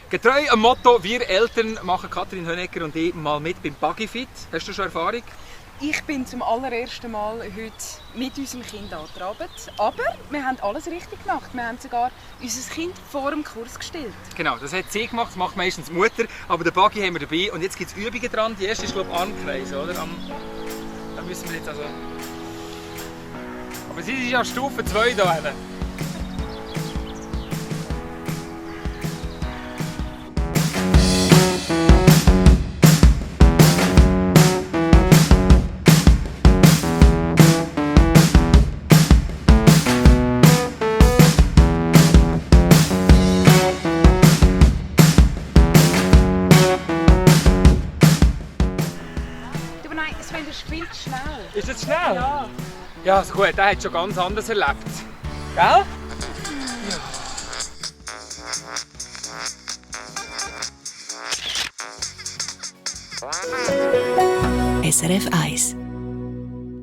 Getreu am Motto, wir Eltern machen Kathrin Hönegger und ich mal mit beim Buggyfit. Hast du schon Erfahrung? Ich bin zum allerersten Mal heute mit unserem Kind angetrabt. Aber wir haben alles richtig gemacht. Wir haben sogar unser Kind vor dem Kurs gestellt. Genau, das hat sie gemacht, das macht meistens die Mutter. Aber den Buggy haben wir dabei und jetzt gibt es Übungen dran. Die erste ist, glaube ich, Armkreis, oder? Da müssen wir jetzt also... Aber sie ist ja Stufe 2 da. Sven, das ist viel zu schnell. Ist das schnell? Ja. Ja, ist gut, der hat schon ganz anders erlebt. Gell? Ja. SRF 1